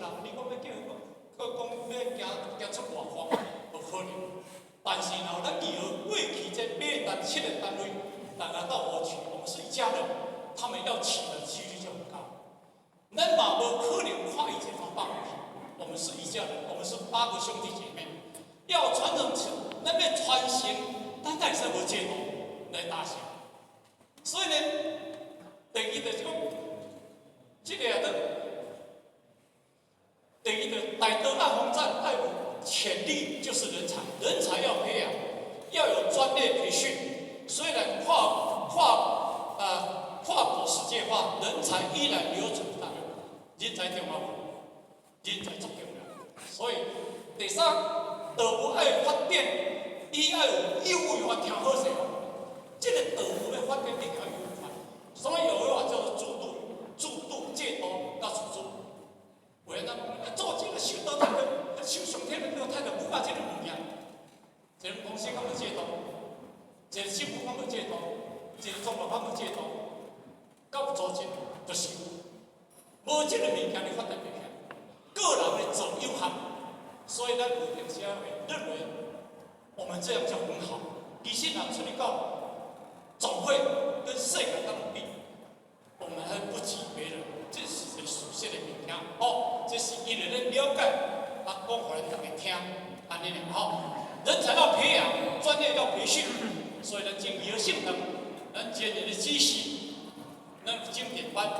人，你講欲叫伊講，閣講欲行行出外寬，無可能。但是若咱義和過去這八單七個單位，大家鬥和氣，我們是一家人，他們要起的幾率就很高。咱嘛無可能看伊一個放去，我們是一家人，我們是八個兄弟姐妹，要傳承起，咱欲傳承，咱會使無制度來達成。所以呢，第二就是講，這個啊，第二就大道愛發展愛有潛力，就是人才，人才要培養，要有專業培訓。雖然跨國世界化，人才依然留存大陸，人才重要，人才足重要。所以第三，道務愛發展，伊愛有有為法，聽好勢哦。這個道務欲發展，一定愛有為法。所以有為法叫做制度、制度、制度佮組織。為了咱做這個修道態度，修上天的這個態度，無法這個物件。一個公司敢無制度，一個政府敢無制度，一個宗教敢無制度，敢有組織，就是有。無這個物件，你發展袂起來。個人的做有限，所以咱有陣時會認為我們這樣就很好。其實若出去到總會跟世界當比，我們還不及別人。這是一個事實的物件，哦，這是因為咱了解，啊，講予咱大家聽，按呢爾吼。人才要培養，專業要培訓，所以咱進義和聖堂，咱今年的知識，咱有經典班、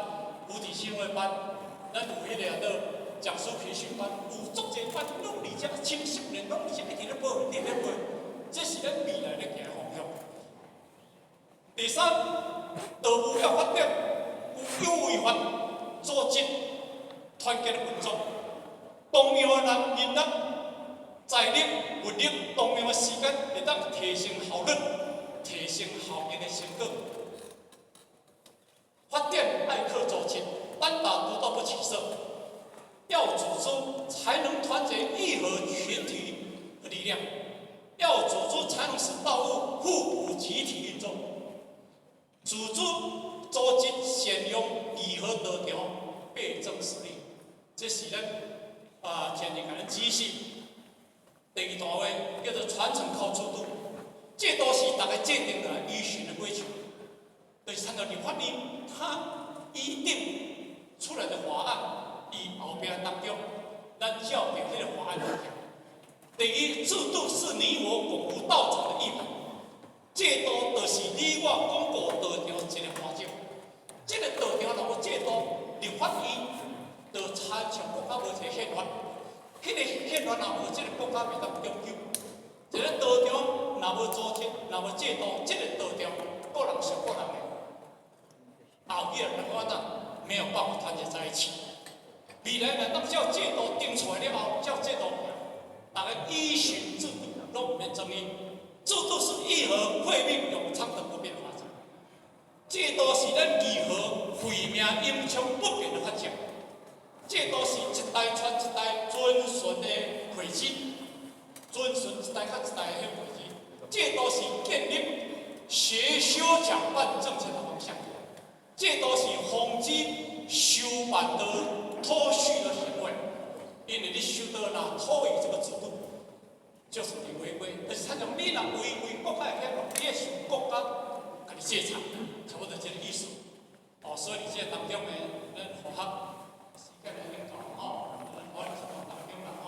菩提心會班，咱有彼个做講師培訓班，有足濟班，攏佇遮青少年攏佇遮一直咧報，一直咧報，這是咱未來咧行的方向。第三，道務要發展，有有為法組織團結的運作，動用的人人力、財力、物力，動用的時間，會當提升效率，提升效益的成果。發展愛靠組織，單打獨鬥不起色，要組織才能團結義和群體的力量，要組織才能使道務互補集體運作。組織組織善用義和道場倍增實力，這是咱啊前日共咱指示。第二段話叫做傳承靠制度，這都是大家制定的依循的規矩。就是參照立法院，他一定出來的法案，伊後壁當中，咱照著彼個法案來行。第一，制度是你我鞏固道場的一環。制度就是你我鞏固道場一個環境。這個道場若無制度，立法院就親像國家無一個憲法，彼個憲法若無，這個國家袂當長久。一個道場若無組織，若無制度，這個道場各人想各人的，後尾人講怎沒有辦法團結在一起。未來若當照制度定出來了後，照制度行，大家依循制度，攏毋免爭議。制度是義和慧命永昌的不變法則。制度是咱義和慧命永昌不變的法則。制度是一代傳一代遵循的規矩，遵循一代較一代的規矩。制度是建立學修講辦正確的方向。制度是防止修辦的脫序的行為，因為你修道若脫離這個制度，就是你違規。就是親像你若違規國家的憲法，你會受國家共你制裁，差不多。